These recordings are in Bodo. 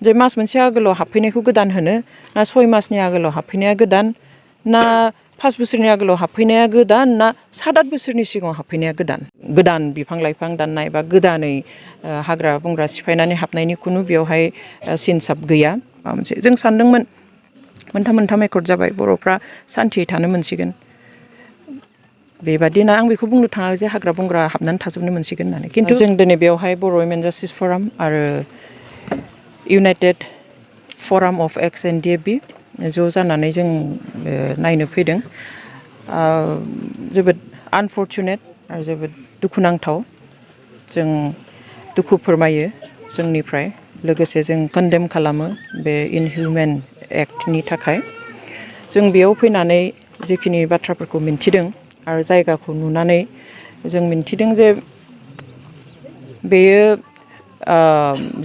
जे मास मोनसे आगोलाव हाबफैनायखौ गोदान होनो ना 6 मासनि आगोलाव हाबफैनाया गोदान ना 5 बोसोरनि आगोलाव हाबफैनाया गोदान ना 7-8 बोसोरनि सिगाङाव हाबफैनाया गोदान बिफां लाइफां दाननाय बा गोदानै हाग्रा बंग्रा सिफायनानै हाबनायनि खुनु बेवहाय सिनसाब गैया माबा मोनसे जों सानदोंमोन मोनथाम एकर्ड जाबाय बर'फ्रा सान्थियै थानो मोनसिगोन बेबादिनो आं बेखौ बुंनो थाङा जे हाग्रा बंग्रा हाबनानै थाजोबनो मोनसिगोन होननानै खिन्थु जों दिनै बेवहाय बर' वुमेन जास्टिस फराम आरो इउनाइटेड फराम अफ एक्स एन्ड डिएफबि ज' जानानै जों नायनो फैदों जोबोद आनफर्चुनेट आरो जोबोद दुखुनांथाव जों दुखु फोरमायो जोंनिफ्राय लोगोसे जों कन्डेम खालामो बे इनहिउमेन एक्टनि थाखाय जों बेयाव फैनानै जिखिनि बाथ्राफोरखौ मिन्थिदों आरो जायगाखौ नुनानै जों मिन्थिदों जे बेयो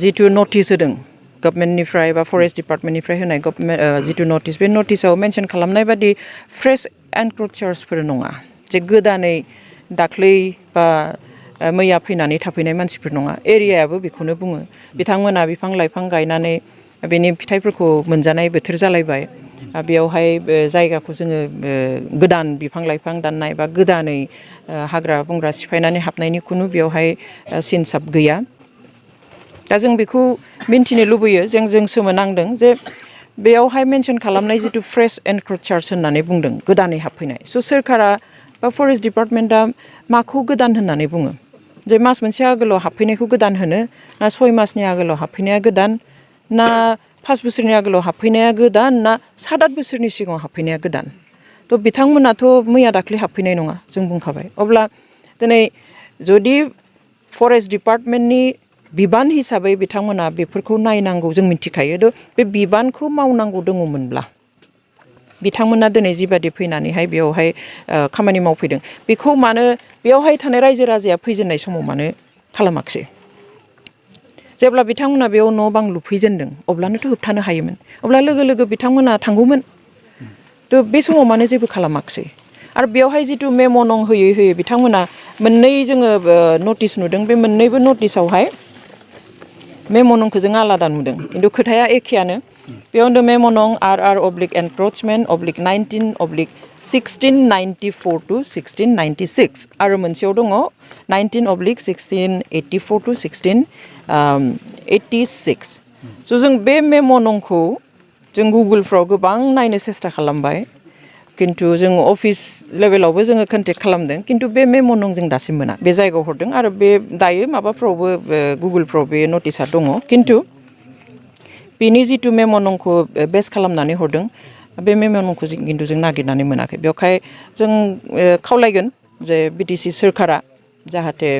जिथु नटिस होदों गभर्नमेन्टनिफ्राय बा फरेस्ट डिपार्टमेन्टनिफ्राय होनाय जिथु नटिस बे नटिसाव मेनसन खालामनाय बादि फ्रेश एनक्रोचार्सफोर नङा जे गोदानै दाख्लै बा मैया फैनानै थाफैनाय मानसिफोर नङा एरियायाबो बेखौनो बुङो बिथांमोना बिफां लाइफां गायनानै बेनि फिथाइफोरखौ मोनजानाय बोथोर जालायबाय बेयावहाय जायगाखौ जोङो गोदान बिफां लाइफां दाननाय बा गोदानै हाग्रा बंग्रा सिफायनानै हाबनायनि खुनु बेवहाय सिनसाब गैया दा जों बेखौ मिन्थिनो लुबैयो जों सोमोनांदों जे बेयावहाय मेनसन खालामनाय जिथु फ्रेश एनक्रोचार्स होननानै बुंदों गोदानै हाबफैनाय सोरखारा बा फरेस्ट डिपार्टमेन्टआ माखौ गोदान होननानै बुङो जे मास मोनसे आगोलाव हाबफैनायखौ गोदान होनो ना 6 मासनि आगोलाव हाबफैनाया गोदान ना 5 बोसोरनि आगोलाव हाबफैनाया गोदान ना 7-8 बोसोरनि सिगाङाव हाबफैनाया गोदान थ' बिथांमोनाथ' मैया दाख्लै हाबफैनाय नङा जों बुंखाबाय अब्ला दिनै जुदि फरेस्ट डिपार्टमेन्टनि बिबान हिसाबै बिथांमोना बेफोरखौ नायनांगौ जों मिथिखायो बे बिबानखौ मावनांगौ दङमोनब्ला बिथांमोना दिनै जिबादि फैनानैहाय बेयावहाय खामानि मावफैदों बेखौ मानो बेयावहाय थानाय रायजो राजाया फैजेननाय समाव मानो खालामाखिसै जेब्ला बिथांमोना बेयाव न' बां लुफैजेनदों अब्लानोथ' होबथानो हायोमोन अब्ला लोगो लोगो बिथांमोना थांगौमोन थ' बे समाव मानो जेबो खालामाखिसै आरो बेयावहाय जिथु मेम' नं होयै बिथांमोना मोननै जोङो नटिस नुदों बे मोननैबो नटिसावहाय मेम' नंखौ जों आलादा नुदों खिन्थु खोथाया एखेयानो बेयावनो मेम' नं RR/एनक्र'चमेन्ट/19/1694 to 1696 आरो मोनसेयाव दङ 19/1684 to 1686 स' जों बे मेम' नंखौ जों गुगोलफ्राव गोबां नायनो सेस्था खालामबाय खिन्थु जों अफिस लेभेलावबो जोङो कन्टेक्ट खालामदों खिन्थु बे मेम' नं जों दासिम मोना बे जायगायाव हरदों आरो बे दायो माबाफ्रावबो गुगोलफ्राव बे नटिसा दङ खिन्थु बेनि जिथु मेम' नंखौ बेस खालामनानै हरदों बे मेम' नंखौ खिन्थु जों नागिरनानै मोनाखै बेवहाय जों खावलायगोन जे बिटिसि सोरखारा जाहाथे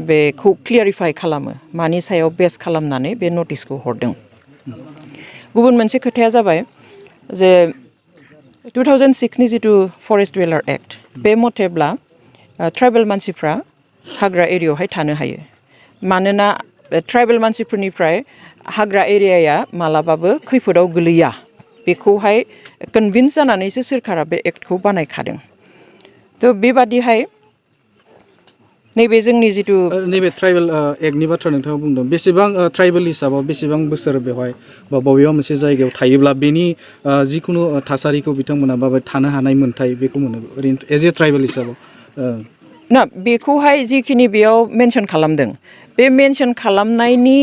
बेखौ क्लियारिफाइ खालामो मानि सायाव बेस खालामनानै बे नटिसखौ हरदों गुबुन मोनसे खोथाया जाबाय जे 2006 नि जिथु फरेस्ट डुवेलार एक्ट बे मथेब्ला ट्राइबेल मानसिफ्रा हाग्रा एरियायावहाय थानो हायो मानोना ट्राइबेल मानसिफोरनिफ्राय हाग्रा एरियाया मालाबाबो खैफोदाव गोलैया बेखौहाय कनभिन्स जानानैसो सोरखारा बे एक्टखौ बानायखादों थ' बेबादिहाय नैबे जोंनि जिथु नैबे ट्राइबेल एक्टनि बाथ्रा नोंथाङा बुंदों बेसेबां ट्राइबेल हिसाबाव बेसेबां बोसोर बेवहाय बा बबेबा मोनसे जायगायाव थायोब्ला बेनि जिखुनु थासारिखौ बिथांमोना माबा थानो हानाय मोन्थाय बेखौ मोनो ओरैनो एज ए ट्राइबेल हिसाबाव ना बेखौहाय जिखिनि बेयाव मेनसन खालामदों बे मेनसन खालामनायनि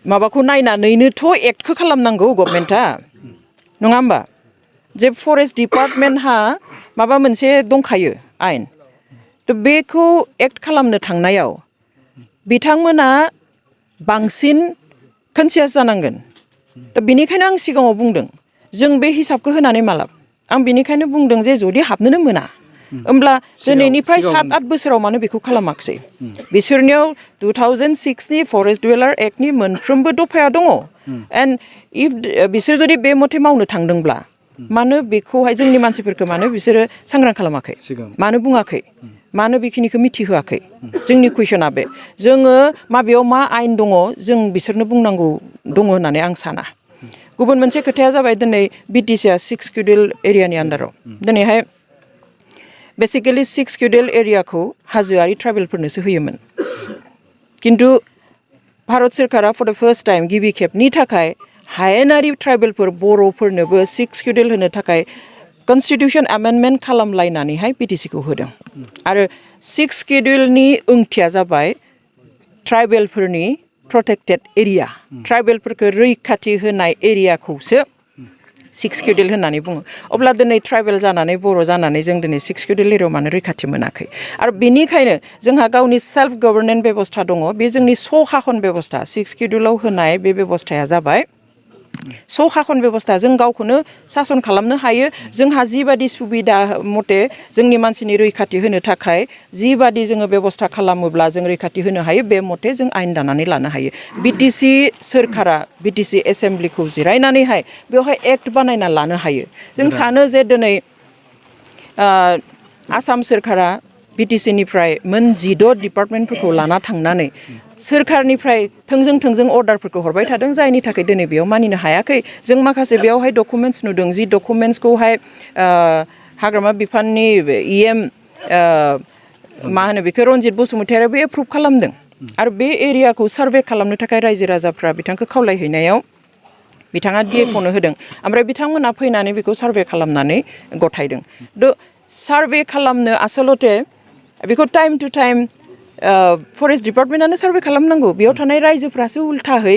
माबाखौ नायनानैनोथ' एक्टखौ खालामनांगौ गभर्नमेन्टआ नङा होमबा जे फरेस्ट डिपार्टमेन्टहा माबा मोनसे दंखायो आयेन थ' बेखौ एक्ट खालामनो थांनायाव बिथांमोना बांसिन कनसियास जानांगोन दा बेनिखायनो आं सिगाङाव बुंदों जों बे हिसाबखौ होनानै मालाब आं बेनिखायनो बुंदों जे जुदि हाबनोनो मोना होमब्ला दिनैनिफ्राय 7-8 बोसोराव मानो बेखौ खालामाखिसै बिसोरनियाव 2006 नि फरेस्ट डुवेलार एक्टनि मोनफ्रोमबो दफाया दङ एन्ड इफ बिसोर जुदि बे मथे मावनो थांदोंब्ला मानो बेखौहाय जोंनि मानसिफोरखौ मानो बिसोरो सांग्रां खालामाखै मानो बुङाखै मानो बेखिनिखौ मिथिहोआखै जोंनि कुइसना बे जोङो माबेयाव मा आयेन दङ जों बिसोरनो बुंनांगौ दङ होननानै आं साना गुबुन मोनसे खोथाया जाबाय दिनै बिटिसिआ 6 शिडिउल एरियानि आन्दाराव दिनैहाय बेसिकेलि 6 शिडिउल एरियाखौ हाजोआरि ट्राइबेलफोरनोसो होयोमोन खिन्थु भारत सोरखारा फर द फार्स्ट टाइम गिबि खेबनि थाखाय हायेनारि ट्राइबेलफोर बर'फोरनोबो 6 शिड्युल होनो थाखाय कनस्टिटिउसन एमेन्डमेन्ट खालामलायनानैहाय बिटिसिखौ होदों आरो 6 शिड्युलनि ओंथिया जाबाय ट्राइबेलफोरनि प्रोटेक्टेड एरिया ट्राइबेलफोरखौ रैखाथि होनाय एरियाखौसो 6 शिड्युल होननानै बुङो अब्ला दिनै ट्राइबेल जानानै बर' जानानै जों दिनै 6 शिड्युल एरियायाव मानो रैखाथि मोनाखै आरो बेनिखायनो जोंहा गावनि सेल्फ गभर्नेन्स बेबस्था दङ बे जोंनि सहाखन बेबस्था 6 शिड्युलाव होनाय बे बेबस्थाया जाबाय सहाखन बेबस्था जों गावखौनो सासन खालामनो हायो जोंहा जिबादि सुबिदा मथे जोंनि मानसिनि रैखाथि होनो थाखाय जिबादि जोङो बेबस्था खालामोब्ला जों रैखाथि होनो हायो बे मथे जों आयेन दानानै लानो हायो बिटिसि सोरखारा बिटिसि एसेम्ब्लिखौ जिरायनानैहाय बेवहाय एक्ट बानायना लानो हायो जों सानो जे दिनै आसाम सोरखारा बिटिसिनिफ्राय मोन 16 डिपार्टमेन्टफोरखौ लाना थांनानै सोरखारनिफ्राय थोंजों अर्डारफोरखौ हरबाय थादों जायनि थाखाय दिनै बेयाव मानिनो हायाखै जों माखासे बेयावहाय डकुमेन्ट्स नुदों जि डकुमेन्ट्सखौहाय हाग्रामा बिफाननि इएम मा होनो बेखौ रनजित बसुमतारियाबो एप्रुभ खालामदों आरो बे एरियाखौ सार्भे खालामनो थाखाय रायजो राजाफ्रा बिथांखौ खावलायहैनायाव बिथाङा डिएफअनो होदों ओमफ्राय बिथांमोना फैनानै बेखौ सार्भे खालामनानै गथायदों सार्भे खालामनो आसलते बेखौ टाइम टु टाइम फरेस्ट डिपार्टमेन्टआनो सार्भे खालामनांगौ बेयाव थानाय रायजोफ्रासो उल्थाहै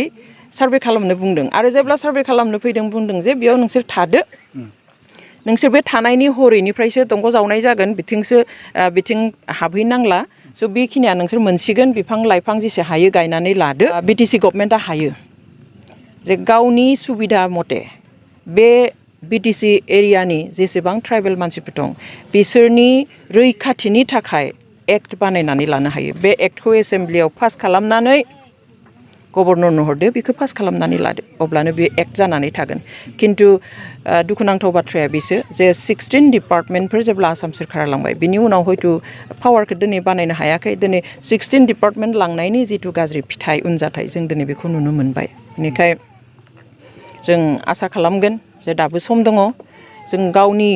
सार्भे खालामनो बुंदों आरो जेब्ला सार्भे खालामनो फैदों बुंदों जे बेयाव नोंसोर थादो नोंसोर बे थानायनि हरैनिफ्रायसो दंग जावनाय जागोन बिथिं हाबहैनांला स' बेखिनिया नोंसोर मोनसिगोन बिफां लाइफां जेसे हायो गायनानै लादो बिटिसि गभर्नमेन्टआ हायो जे गावनि सुबिदा मथे बे बिटिसि एरियानि जेसेबां ट्राइबेल मानसिफोर दं बिसोरनि रैखाथिनि थाखाय एक्ट बानायनानै लानो हायो बे एक्टखौ एसेम्ब्लियाव पास खालामनानै गभर्नरनो हरदो बेखौ पास खालामनानै लादो अब्लानो बे एक्ट जानानै थागोन खिन्थु दुखुनांथाव बाथ्राया बेसो जे 16 डिपार्टमेन्टफोर जेब्ला आसाम सोरखारा लांबाय बिनि उनाव हयथ' पावारखौ दिनै बानायनो हायाखै दिनै 16 डिपार्टमेन्ट लांनायनि जिथु गाज्रि फिथाइ उनजाथाय जों दिनै बेखौ नुनो मोनबाय बेनिखाय जों आसा खालामगोन जे दाबो सम दङ जों गावनि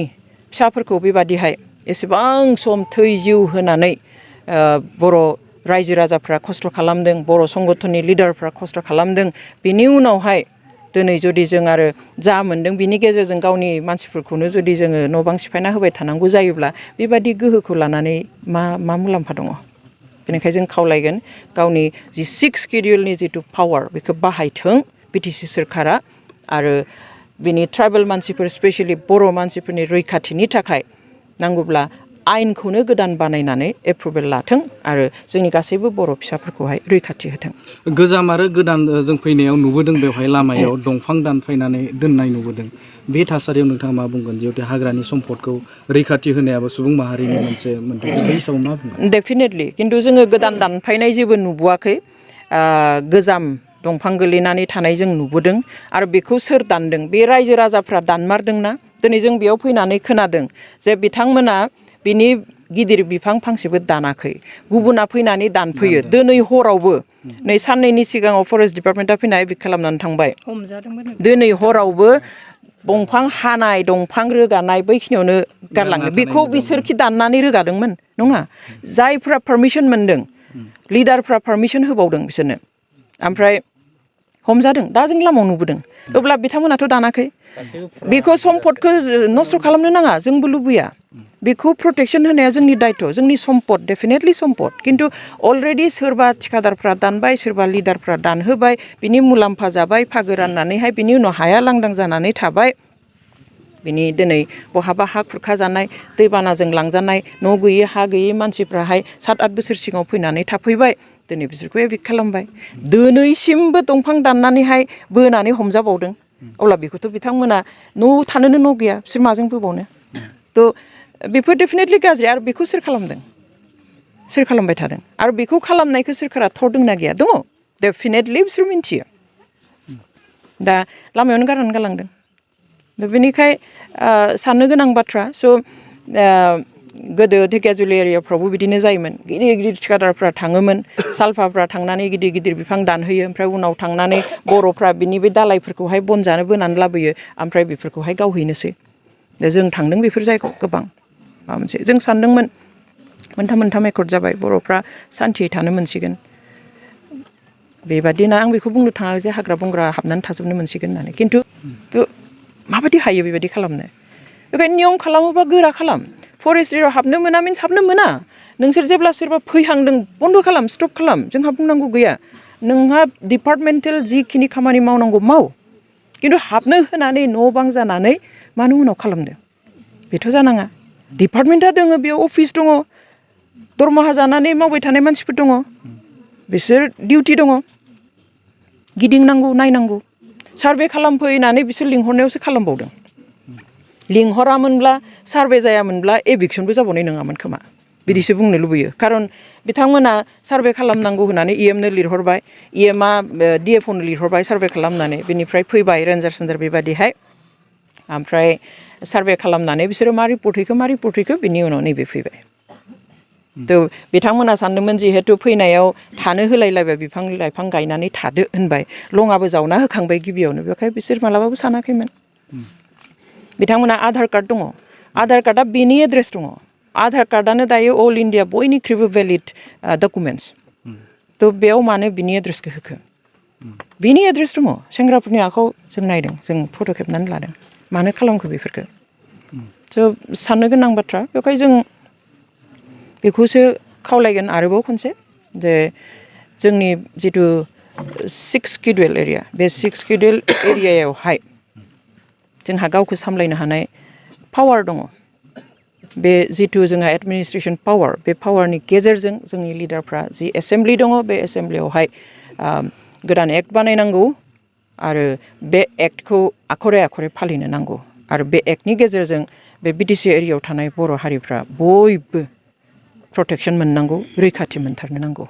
फिसाफोरखौ बेबादिहाय एसेबां सम थै जिउ होनानै बर' रायजो राजाफ्रा खस्थ' खालामदों बर' संगठननि लिडारफ्रा खस्थ' खालामदों बिनि उनावहाय दिनै जुदि जों आरो जा मोन्दों बिनि गेजेरजों गावनि मानसिफोरखौनो जुदि जोङो न' बां सिफायना होबाय थानांगौ जायोब्ला बेबादि गोहोखौ लानानै मा मुलाम्फा दङ बेनिखायनो जों खावलायगोन गावनि जि 6 शिड्युलनि जिथु पावार बेखौ बाहायथों बिटिसि सोरखारा आरो बिनि ट्राइबेल मानसिफोर स्पेसियेलि बर' मानसिफोरनि रैखाथिनि थाखाय नांगौब्ला आयेनखौनो गोदान बानायनानै एप्रुभेल लाथों आरो जोंनि गासैबो बर' फिसाफोरखौहाय रैखाथि होथों गोजाम आरो गोदान जों फैनायाव नुबोदों बेवहाय लामायाव दंफां दानफायनानै दोननाय नुबोदों बे थासारियाव नोंथाङा मा बुंगोन जिहेतु हाग्रानि सम्पदखौ रैखाथि होनायाबो सुबुं माहारिनि मोनसे मोन्थाय बे हिसाबाव मा बुंगोन डेफिनेटलि खिन्थु जोङो गोदान दानफायनाय जेबो नुबोआखै गोजाम दंफां गोलैनानै थानाय जों नुबोदों आरो बेखौ सोर दानदों बे रायजो राजाफ्रा दानमारदोंना दिनै जों बेयाव फैनानै खोनादों जे बिथांमोना बिनि गिदिर बिफां फांसेबो दानाखै गुबुना फैनानै दानफैयो दिनै हरावबो नै साननैनि सिगाङाव फरेस्ट डिपार्टमेन्टआ फैनाय एभिक्ट खालामनानै थांबाय दिनै हरावबो दंफां हानाय दंफां रोगानाय बैखिनियावनो गारलाङो बेखौ बिसोरखि दाननानै रोगादोंमोन नङा जायफ्रा पारमिसन मोनदों लिडारफ्रा पारमिसन होबावदों बिसोरनो ओमफ्राय हमजादों दा जों लामायाव नुबोदों अब्ला बिथांमोनाथ' दानाखै बेखौ सम्पदखौ नस्थ' खालामनो नाङा जोंबो लुबैया बेखौ प्रटेक्सन होनाया जोंनि दायथ' जोंनि सम्पद डेफिनेटलि सम्पद खिन्थु अलरेडि सोरबा थिखादारफ्रा दानबाय सोरबा लिडारफ्रा दानहोबाय बिनि मुलाम्फा जाबाय फागो राननानैहाय बिनि उनाव हाया लांदां जानानै थाबाय बिनि दिनै बहाबा हा खुरखा जानाय दैबानाजों लांजानाय न' गैयै हा गैयै मानसिफ्राहाय 7-8 बोसोर सिगाङाव फैनानै थाफैबाय दिनै बिसोरखौ एभिक्ट खालामबाय दिनैसिमबो दंफां दाननानैहाय बोनानै हमजाबावदों अब्ला बेखौथ' बिथांमोना न' थानोनो न' गैया बिसोर माजों बोबावनो थ' बेफोर डेफिनेटलि गाज्रि आरो बेखौ सोर खालामदों सोर खालामबाय थादों आरो बेखौ खालामनायखौ सोरखारा थरदोंना गैया दङ डेफिनेटलि बिसोर मिन्थियो दा लामायावनो गारनानै गालांदों दा बेनिखाय साननो गोनां बाथ्रा स' गोदो धेकियाजुलि एरियाफ्रावबो बिदिनो जायोमोन गिदिर गिदिर थिखादारफ्रा थाङोमोन सालफाफ्रा थांनानै गिदिर गिदिर बिफां दानहोयो ओमफ्राय उनाव थांनानै बर'फ्रा बिनि बे दालाइफोरखौहाय बन जानो बोनानै लाबोयो ओमफ्राय बेफोरखौहाय गावहैनोसै दा जों थांदों बेफोर जायगायाव गोबां माबा मोनसे जों सानदोंमोन मोनथाम एकर्ड जाबाय बर'फ्रा सान्थियै थानो मोनसिगोन बेबादिनो आं बेखौ बुंनो थाङा जे हाग्रा बंग्रा हाबनानै थाजोबनो मोनसिगोन होननानै खिन्थु माबायदि हायो बेबायदि खालामनो बेखायनो नियम खालामोबा गोरा खालाम फरेस्ट एरियायाव हाबनो मोना मिन्स हाबनो मोना नोंसोर जेब्ला सोरबा फैहांदों बन्द' खालाम स्टप खालाम जोंहा बुंनांगौ गैया नोंहा डिपार्टमेन्टेल जिखिनि खामानि मावनांगौ माव खिन्थु हाबनो होनानै न' बां जानानै मानो उनाव खालामदो बेथ' जानाङा डिपार्टमेन्टआ दङ बेयाव अफिस दङ दरमाहा जानानै मावबाय थानाय मानसिफोर दङ बिसोर डिउटि दङ गिदिंनांगौ नायनांगौ सार्भे खालामफैनानै बिसोर लिंहरनायावसो खालामबावदों लिंहरामोनब्ला सार्भे जायामोनब्ला एभिक्सनबो जाबावनाय नङामोन खोमा बिदिसो बुंनो लुबैयो खारन बिथांमोना सार्भे खालामनांगौ होननानै इएमनो लिरहरबाय इएमआ डिएफअनो लिरहरबाय सार्भे खालामनानै बेनिफ्राय फैबाय रेन्जार सेन्जार बेबादिहाय ओमफ्राय सार्भे खालामनानै बिसोरो मा रिपर्ट हैखो बिनि उनाव नैबे फैबाय थ' बिथांमोना सानदोंमोन जिहेथु फैनायाव थानो होलायलायबाय बिफां लाइफां गायनानै थादो होनबाय लङाबो जावना होखांबाय गिबियावनो बेखाय बिसोर मालाबाबो सानाखैमोन बिथांमोना आधार कार्ड दङ आधार कार्डआ बेनि एड्रेस दङ आधार कार्डआनो दायो अल इन्डिया बयनिख्रुइबो भेलिड डकुमेन्टस थ' बेयाव मानो बिनि एड्रेसखौ होखो बिनि एड्रेस दङ सेंग्राफोरनि आखायाव जों नायदों जों फट' खेबनानै लादों मानो खालामखो बेफोरखौ थ' साननो गोनां बाथ्रा बेखाय जों बेखौसो खावलायगोन आरोबाव खनसे जे जोंनि जिथु 6 शिड्युल एरिया बे 6 शिड्युल एरियायावहाय जोंहा गावखौ सामलायनो हानाय पावार दङ बे जिथु जोंहा एडमिनिस्ट्रेसन पावार बे पावारनि गेजेरजों जोंनि लिडारफ्रा जि एसेमब्लि दङ बे एसेमब्लियावहाय गोदान एक्ट बानायनांगौ आरो बे एक्टखौ आखरे आखरे फालिनो नांगौ आरो बे एक्टनि गेजेरजों बे बिटिसि एरियायाव थानाय बर' हारिफ्रा बयबो प्रटेक्सन मोननांगौ रैखाथि मोनथारनो नांगौ